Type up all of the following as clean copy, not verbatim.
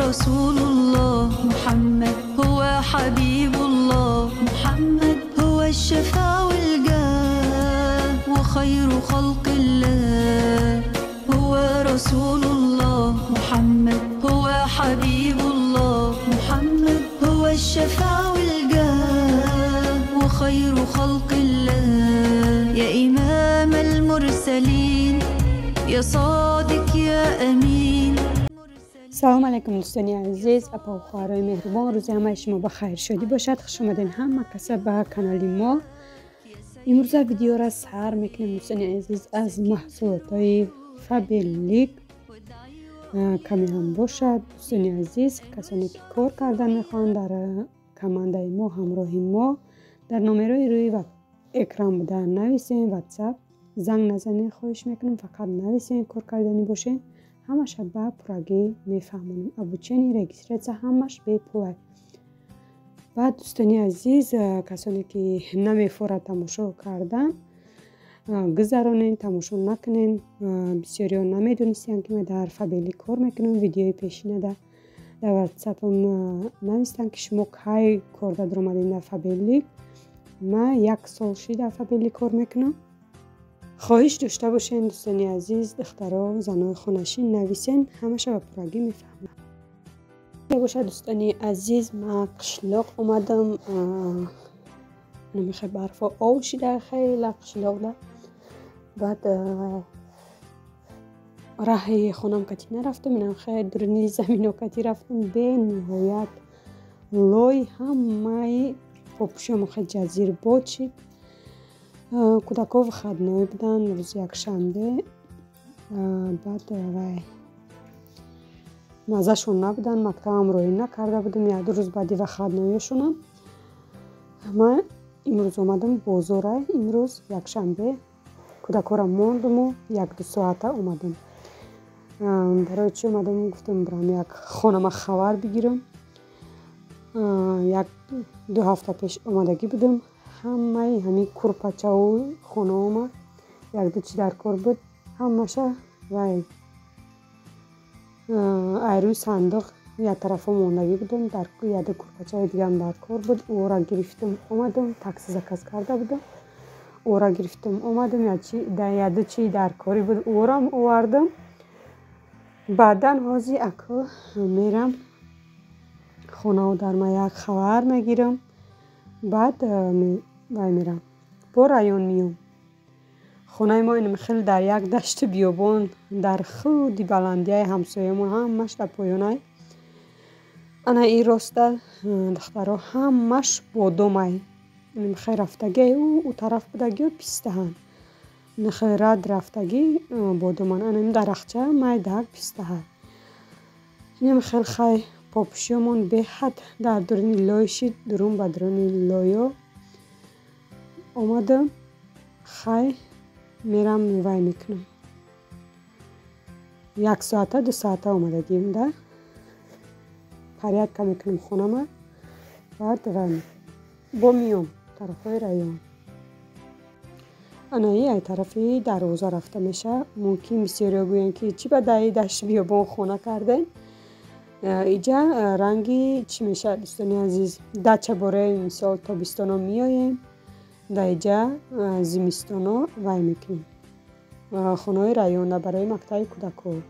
رسول الله محمد هو حبيب الله محمد هو الشفاء والجاه وخير خلق الله هو رسول الله محمد هو حبيب الله محمد هو الشفاء والجاه وخير خلق الله يا إمام المرسلين يا صادق يا أمين. Салом алейкум, дӯстони азиз, апаву хоҳарои меҳрубон, рӯзи ҳамаи шумо ба хайр шодӣ бошад. Хуш омадем ҳама каса ба канали мо. Имрӯза видеора сар мекунем, дӯстони азиз, аз маҳсулотҳои Фаберлик каме ҳам бошад. Дӯстони азиз, касоне ки кор кардан мехоҳанд дар командаи мо, ҳамроҳи мо, дар номерои рӯи экран буда нависем. Ватсап занг назанед, хоҳиш мекунам, фақат нависем, кор карданӣ бошед, ҳамаша ба пуррагӣ мефаҳмонем. Обучение, регистрация ҳамаш бепулай. Баъд, дӯстони азиз, касоне ки намефорад тамошо кардан, гузаронен, тамошо накунен. Бисёриҳо намедонистанд, ки ман дар Фаберлик кор мекунам. Видеои пешинада дар ватсапам навистанд, ки шумо кай корда дуромадем дар Фаберлик. Ман як сол шид дар Фаберлик кор мекунам. Хоҳиш дошта бошен, дӯстони азиз, духтаро, занои хонашин, нависен, ҳамаша ба пуррагӣ мефаҳмам. Бошад, дӯстони азиз, ман қишлоқ омадам. Намехай, барфо ов шида хеле қишлоқда. Баъд раҳи хонам катӣ нарафтам, инам хеле дуруни замино катӣ рафтам. Бениҳоят лой, ҳамаи попӯшиам хеле ҷазирбод шид. Кӯдакҳо выходной буданд, рӯзи якшанбе. Баъд вай маззашон набуданд, мактабам роӣ накарда будам як-ду рӯз баъди выходной ошонам. Ман имрӯз омадам бозора, имрӯз якшанбе, кӯдакҳоро мондуму як-ду соата омадам. Барои чӣ омадам? Гуфтам, бирам як хонама хабар бигирам. 1-ду ҳафта пеш омадагӣ будам. Ҳамаи ҳамин курпачаву хонаома як-ду чи дар кор буд, ҳамаша вай айрӯи сандуқ як тарафа мондагӣ будам. Якду курпачаи дигарам дар кор буд, ӯро гирифтам, омадам, такси заказ карда будам, ӯро гирифтам, омадам, якду чи дар корӣ буд, ӯрам овардам. Баъдан ҳозир аку мерам хонаву дарма як хабар мегирам, баъд вай мерам, бо район меём. Хонаи мо инам хеле дар як дашти биёбон, дар худи баландияи ҳамсоямон, ҳамаш дар поёнай. Ана ин роста, духтаро, ҳамаш бодомай. Хеле рафтагиай, ӯ тараф будагиё пистаҳанд, хеле рад рафтагӣ бодоманд. Ана ин дарахча майдаак пистаҳад. Инам хеле хай попӯшиёмон беҳад дар дуруни лой шид. Дурун ба дуруни лоё омадам. Хай, мерам, вай мекунам, як соата, 2 соата омадагием да, порядка мекунам хонама, баъд вай бо меём тарафҳои район. Анаи ай тарафи дарвоза рафта меша. Мумкин бисёриҳо гӯянд, ки чӣ ба даи дашти биёбон хона кардем. Иҷа ранги чӣ мешавад, дӯстони азиз, дача бораи мисол тобистоно меоем дар иҷа, зимистоно вай мекунем хонаҳои районда барои мактаби кӯдакҳо.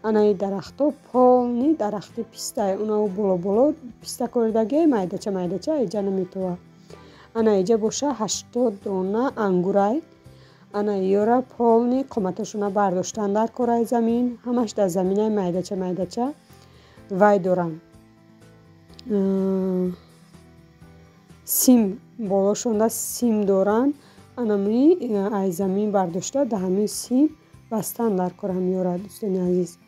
Анаи дарахтҳо полный дарахти пистае, унао боло боло писта коридагиай, майдача майдача иҷа наметова. Ана иҷа боша 80 дона ангурай. Ана ёра полный қоматашона бардоштан дар кораи замин, ҳамаш дар заминаи майдача майдача вай доранд, сим болошонда сим доранд. Анами ай замин бардошта, дар ҳамин сим бастан дар кор ҳамёра. Дӯстони азиз,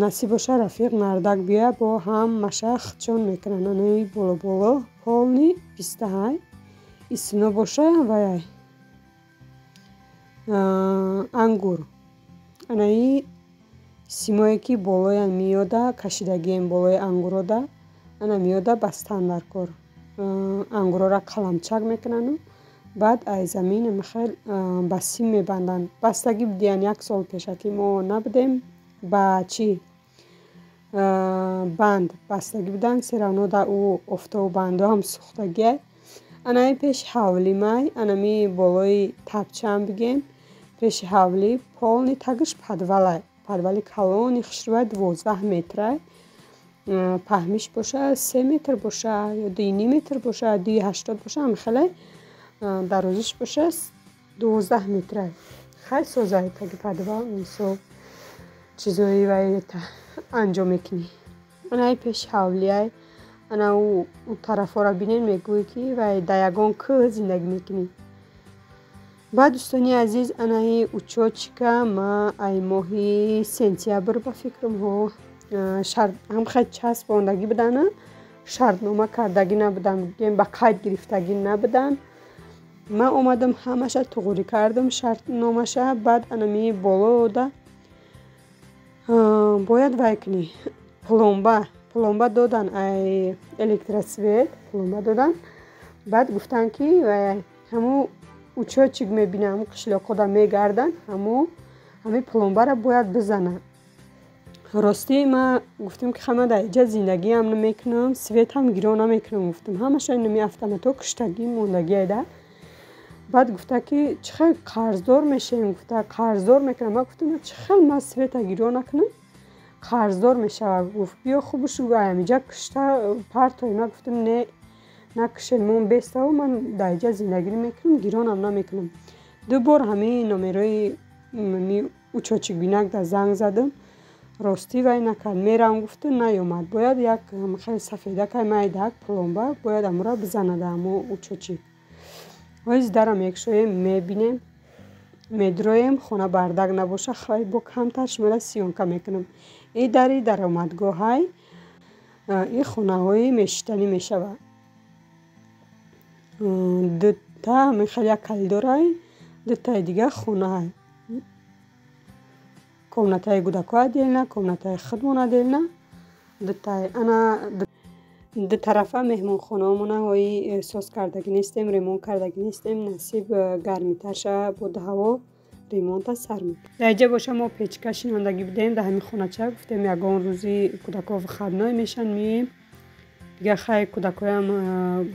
насиб боша, рафиқ мардак биёяд, бо ҳамаша хчон мекунанд. Анаи боло боло полный пистаҳай, истино боша ваяй ангур. Анаи симое ки болоян меёда кашидагием, болои ангурода ана меёда бастан дар кор. Ангурора қаламчак мекунану баъд ай замин хел ба сим мебанданд. Бастагӣ будиян як сол пеша, ки мо набудем, ба чӣ. Банд бастагӣ буданд, всё равно дар ӯ офтобу бандҳо ҳам сӯхтагиай. Анами пеши ҳавли май, анами болои тапчаам бигем, пеши ҳавлӣ полный тагиш подвалай. Подвали калони хушрӯай, 12 метрай. Паҳмиш боша 3 метр боша ё 2,5 метр боша, 2,80 боша, ҳамихелай. Дарозиш боша 12 метрай. Хай созай таги подвал, мисол, чизои вай анҷом мекунӣ. Анаи пеши ҳавлиай. Ана ӯ тарафҳоро бинед, мегӯӣ, ки вай дар ягон кӯҳ зиндагӣ мекунӣ. Баъд, дӯстони азиз, анаи учётчика ма ай моҳи сентябр, ба фикрам, ҳо, ҳамхел часпондагӣ будана, шартнома кардагӣ набудам, бигем, ба қайд гирифтагӣ набуданд. Ман омадам, ҳамаша туғрӣ кардам, шартномаша. Баъд анами болода бояд вай кунӣ, пломба додан, ай Электросвет пломба додан. Баъд гуфтанд, ки ҳамун учётчик мебина, ҳамун қишлоқҳода мегарданд, ҳамин пломбаро бояд бизананд. Ростӣ, ман гуфтам, ки ма дар инҷа зиндагиам намекунам, светам гиро намекунам, гуфтам, ҳамаша инами автоматҳо куштагӣ мондагиай да. Баъд гуфта, ки чӣ хел қарздор мешавем, гуфта, қарздор мекунам. Ман гуфтам, чӣ хел ман света гиро накунам, қарздор мешавад? Гуфт, биё, хубуш ҳаминҷа кушта партоем. Ман гуфтам, не, накушед, мон беставу ман дар инҷа зиндагӣ намекунам, гиронам намекунам. Ду бор ҳамин номерои учётчик бинакда занг задам, ростӣ вай накард. Меравам гуфту наёмад. Бояд як хеле сафедакай майдаак пломба бояд амура бизанад ҳамо учётчик. Ҳози дара мекушоем, мебинем, медроем, хона бардак набоша, хай, бо камтар шуморо съёмка мекунам. И дари даромадгоҳай, и хонаҳои мешиштанӣ мешавад. Дута ҳамин хел як коридорай, дутаи дига хонаҳай. Комнатаи кӯдакҳо отдельно, комнатаи худмон отдельно, дутаи. Ана дутарафа меҳмонхонаҳомона ҳои соз кардагӣ нестем, ремонт кардагӣ нестем. Насиб, гармитар шава боду ҳаво, ремонта сар мекунем. Дар инҷа боша мо печка шинондагӣ будем дар ҳамин хонача. Гуфтем, ягон рӯзи кӯдакҳо выходной мешаванд, меоем. Дигар хай, кӯдакҳоям,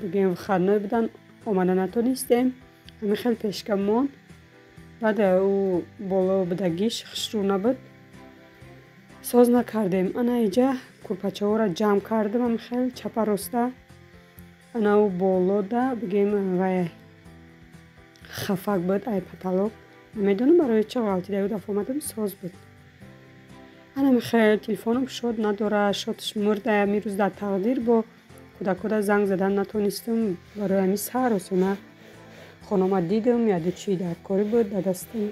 бигем, выходной буданд, омада натонистем. Ҳамин хел печка монд. Баъд ӯ боло будагиш хушрӯ набуд, соз накардем. Ана инҷа курпачаҳоро ҷамъ кардам, ҳамин хел чапа роста. Ана ӯ болода, бигем, вай хафак буд ай потолок, намедонам барои чӣ ғалтида. Ю дафъа омадам, соз буд. Ана хел телефоном шод надорад, шоташ мурда. Ҳамин рӯз дар тақдир бо кӯдакҳода занг задан натонистам. Барои ҳамин сар осона хонома дидам, яду чӣ дар корӣ буд, дар дастам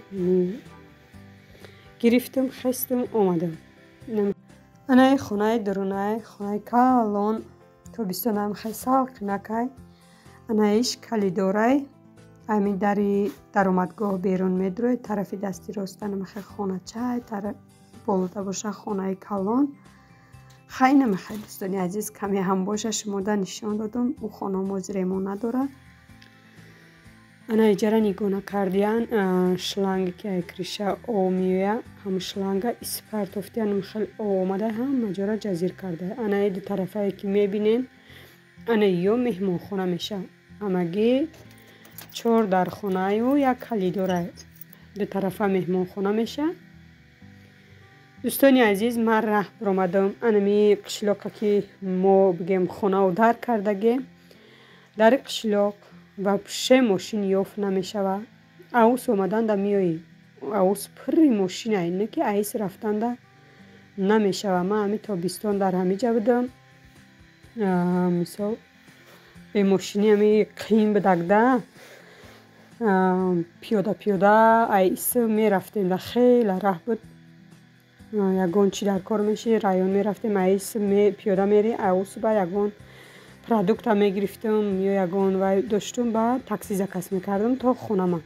гирифтам, хестам, омадам. Анаи хонаи дурунай, хонаи калон, тобистонам хел салқинакай. Анаиш калидорай, ҳамин дари даромадгоҳ берун медуроед, тарафи дасти рост анамахел хоначай, болода боша хонаи калон. Хай, намехай, дӯстони азиз, каме ҳам боша шумода нишон додам. Ӯ хонамо ҳозир ремонт надорад. Ана иҷара нигоҳ накардиян, шланге ки ай крыша об меояд, ҳамн шланга испартофтиян, хел об омада, ҳама ҷора ҷазир карда. Анаи дутарафае ки мебинем, ана ё меҳмонхона мешавад. Ҳамагӣ чор дархонаю як калидорай, дутарафа меҳмонхона мешавад. Дӯстони азиз, ман раҳ баромадам. Анами қишлоқа ки мо, бигем, хонау дар кардагем, дар қишлоқ вообще мошин ёфт намешавад. Аус омаданда меоӣ, аус пурри мошинай, не ки аис рафтанда намешавад. Ман ҳамин тобистон дар ҳамин ҷа будам. Мисол, бемошинӣ ҳами қиин будагда, пиёда пиёда аис мерафтем, да хеле раҳ буд. Ягон чӣ дар кор мешид, район мерафтем, аис пиёда мери, аус ба ягон продукта мегирифтам ё ягон вай доштум, ба такси заказ мекардам то хонама.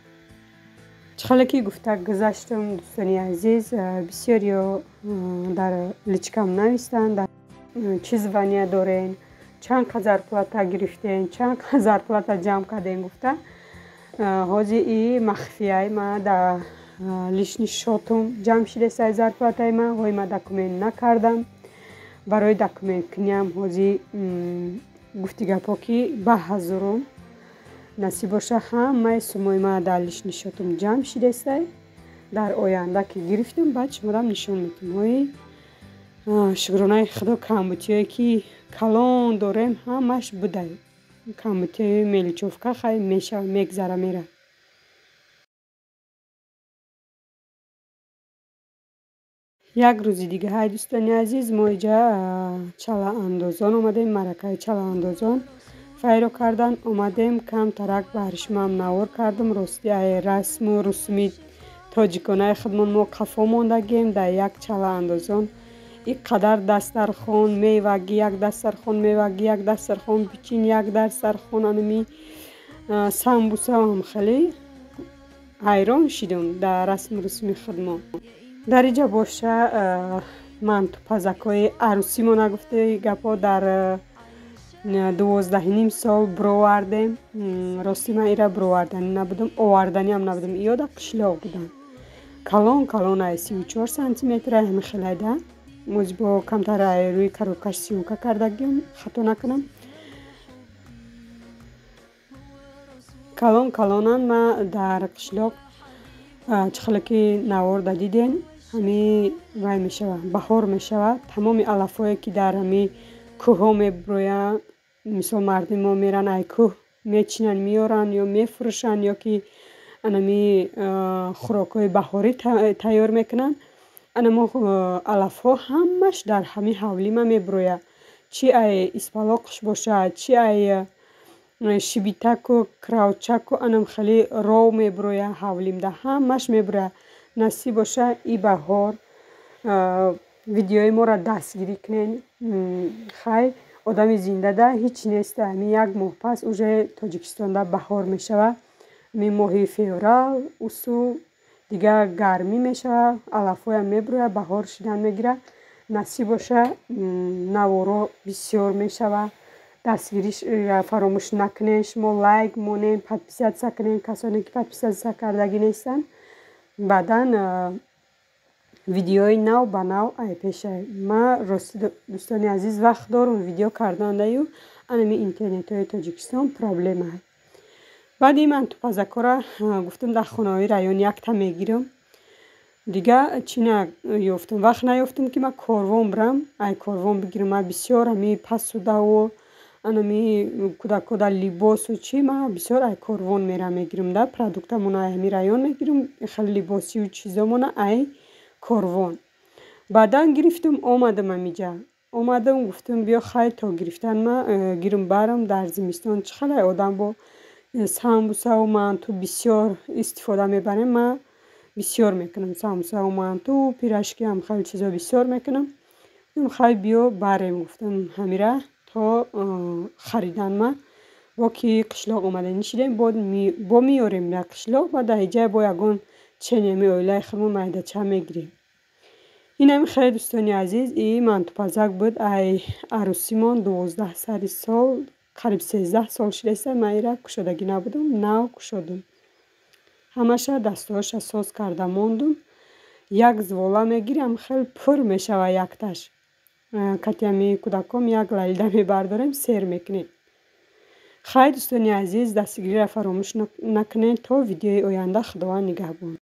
Чӣ хеле ки гуфта гузаштам, дӯстони азиз, бисёриё дар личкам навистанд, чӣ звания дорен, чанд қа зарплата гирифтен, чанд қа зарплата ҷамъ кардем гуфта. Ҳозир и махфияй, ма дар личный счётум ҷамъ шидесай зарплатаи ман. Ҳои ма документ накардам. Барои документкуниам ҳози гуфти гапҳо ки ба ҳазорум насиб боша, ҳамаи сумои ма дар личный счётум ҷамъ шидестай. Дар оянда ки гирифтам, баъд шуморам нишон медиҳам. Ҳои шукронаи худо, камбутиҳое ки калон дорем, ҳамаш будай. Камбутиҳои мелочёвка хай мешава, мегзара, мера. Як рӯзи дига ҳай, дӯстони азиз, мо иҷа чалаандозон омадем, маъракаи чалаандозон файро кардан омадем. Камтарак баҳри шумоам навор кардам. Рости ай расму русуми тоҷиконаи худмон мо қафо мондагем. Дар як чалаандозон ин қадар дастархон мевагӣ, як дастархон мевагӣ, як дастархон пичин, як дастархон анами самбусаам, хеле ҳайрон шидам дар расму русуми худмон. Дар иҷа боша мантупазакҳои арӯсимо, нагуфтаи гапҳо, дар 12,5 сол бировардем. Рости ман ира бироварданӣ набудам, оварданиам набудам. Иёда қишлоқ буданд, калон калон, ай 34 сантиметр, ай ҳами хелайда. Мози бо камтар ай рӯи коробкаш съёмка кардагиам, хато накунам. Калон калонанд. Ма дар қишлоқ чӣ хеле ки наворда дидем, ҳами вай мешава, баҳор мешава, тамоми алафҳое ки дар ҳами кӯҳҳо мебироянд, мисол мардуми мо меран ай кӯҳ мечинанд, меоранд ё мефурӯшанд, ё ки анами хӯрокҳои баҳорӣ тайёр мекунанд. Анамо алафҳо ҳамаш дар ҳами ҳавлима мебирояд. Чи ай испалоқш бошад, чи ай шибитаку кравчаку, анам хеле ров мебирояд, ҳавлимда ҳамаш мебирояд. Насиб боша, и баҳор видеои моро дастгирӣ кунед. Хай, одами зиндада ҳеҷ неста. Ҳамин як моҳ пас уже Тоҷикистонда баҳор мешавад. Ҳамин моҳи феврал усу дигар гармӣ мешавад, алафҳоям мебирояд, баҳор шидан мегирад. Насиб боша, наворо бисёр мешавад. Дастгириро фаромӯш накунед. Шумо лайк монед, подписаться кунед, касоне ки подписаться кардагӣ нестанд. Баъдан видеои нав ба нав ай пешай. Ма рости, дӯстони азиз, вақт дорум видео кардандаю, анами интернетҳои Тоҷикистон проблема. Баъди ман тупазакҳоро гуфтам, дар хонаҳои район якта мегирам. Дига чӣ наёфтам, вақт наёфтам ки ман корвон бирам, ай корвон бигирам. Ман бисёр ҳами пасудаву анами кӯдакҳо дар либосу чӣ, ман бисёр ай корвон мерам мегирам, да продуктамона ай ҳами район мегирам, хеле либосию чизомона ай корвон. Баъдан гирифтам, омадам ҳамиҷа. Омадам, гуфтам, биё хай, то гирифтан ма гирам барам. Дар зимистон чӣ хеле одам бо самбусаву манту бисёр истифода мебарем. Ман бисёр мекунам самбусаву манту, пирожки ҳам хеле чизо бисёр мекунам. Гуфтам, хай биё барем, гуфтам, ҳамира то харидан ма бо ки қишлоқ омада нишидем, бо меорем дар қишлоқ, ба дар иҷа бо ягон ченеми оилаи худмон майдача мегирем. Инами хеле, дӯстони азиз, и мантупазак буд ай арӯсимон, 12 сари сол, қариб 13 сол шидаиста. Ман ира кушодагӣ набудам, нав кушодум. Ҳамаша дастҳоша соз карда мондум. Як звола мегирам, хеле пур мешава якташ. Катями кӯдаком як лалида мебардорем, сер мекунем. Хай, дӯстони азиз, дастгириро фаромӯш накунед. То видеои оянда Худованд нигаҳбон.